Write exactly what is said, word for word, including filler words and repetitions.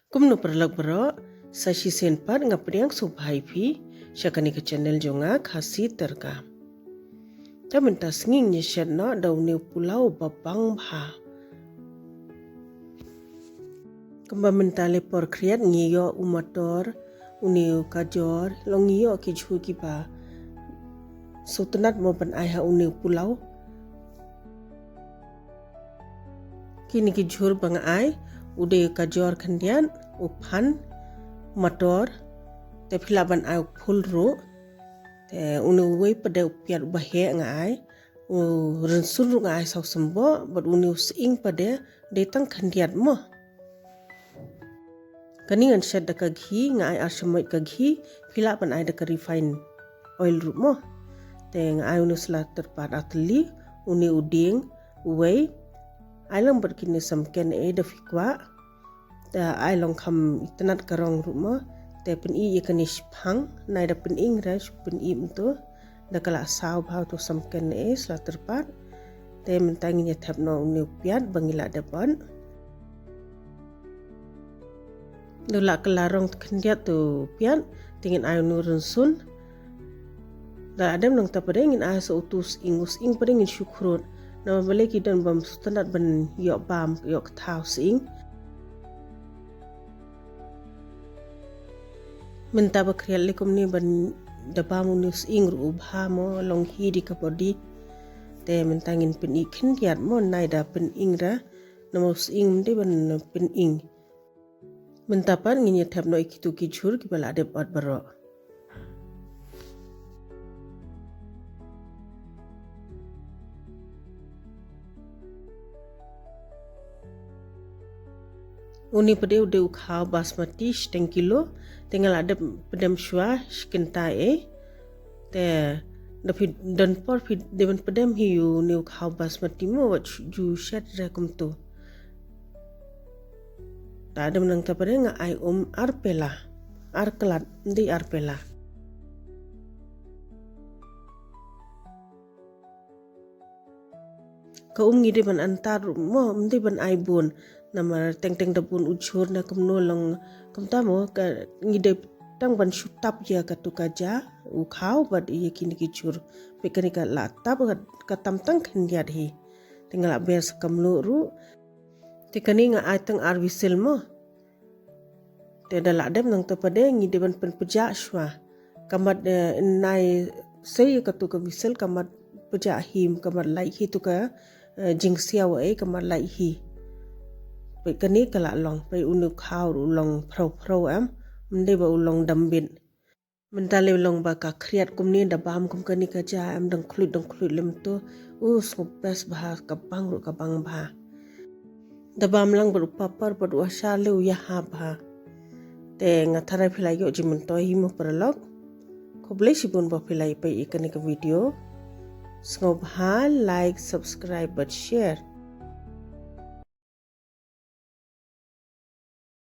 Kumno paralok baroh, sa shisien pat nga pdiang sngewbha ïa phi sha kane ka channel jong nga, Khasi Terka. Te mynta sngi ngin ïa shet noh da une u pulao ba bang bha. Kumba mynta lei por khriat ngi ïoh u mator, une u kajor, long ngi ïoh ki jhur kiba sngewtynnat mo ban ai ha une u pulao. Kine ki jhur ba nga ai, u dei u kajor khyndiat, u phan, mator, te phi lah ban ai u phul ruh, te une uwei pat de u piat uba heh nga ai, u rynsun ruh nga ai saw symboh, bad une u sying pat de, dei tang khyndiat mo. Kane ngan shet da ka ghee, nga ai ar shamoit ka ghee, phi lah ban ai da ka refined oil ruh mo. Te nga ai une u sla tyrpad ar tylli, une u dieng, uwei, ai lang bad kine samken eh da phi kwah. Te ai long kham itynnat ka rong ruh mo. Te pyni ïa kane shiphang, nai da pyni re, pyni mynta. Da ka la saw bha uto u samken eh, sla tyrpad. Te mynta ngin ïa thep noh une u piat ba ngi la dep ot. Da la kylla rong khyndiat uto u piat, te ngin ai une u rynsun. Da la dep nangta pat de ngin ai sa uto u sying, u sying pat de ngin shu khrud. Namar balei ki don bym sngewtynnat ban ïoh bam, ïoh kthaw sying. Mynta ba khriat lei kumne ban da bam une u sying ruh u bha mo, long hi dei ka body. Te mynta ngin pyni khyndiat mo, nai da pyni re, namar u sying ym dei ban pyni. Mynta pat ngin ïa thep noh ïa kito ki jhur kiba la dep ot baroh. Une pat de u dei u khaw basmati shiteng kilo, te nga la dep pdem shuwa shi kynta eh. Te da phi don por phi dei ban pdem hi une u khaw basmati mo, wat ju shet re kumto. Da dep nangta pat de nga ai um ar pela, ar klat, ym dei ar pela. Ka um ngi dei ban antar mo, ym dei ban ai bun. Namar teng teng da bun u jhur ne kumno long, kumta mo, ka ngi dei tang ban shu tap ïa kato ka ja, u khaw bad ïa kine ki jhur. Peit kane ka la tap ka, ka tam tang khyndiat hi. Te nga la ber sa ka mluh ruh. Te kane nga ai tang ar whistle mo. Te da la dep nangta pat de ngi dei ban pynpjah shuwa. Ka mat, eh, nai sei kato ka whistle ka mat pjah hi, ka mat lait hi to ka, eh, jingsiaw eh ka mat lait hi. Peit kane ka la long, peit une u khaw ruh u long phrew phrew em, ym dei ba u long dambit. Mynta lei long ba ka khriat kumne da bam kum kane ka ja em dang khluit dang khluit lem to. U sngewbha bha ka bang ruh ka bang bha. Da bam lang bad u papar bad u achar lei u ïahap bha. Te nga tharai phi la ïoh jingmyntoi hi mo paralok. Khublei shibun ba phi la ïa peit ïa kane ka video. Sngewbha like, subscribe bad share.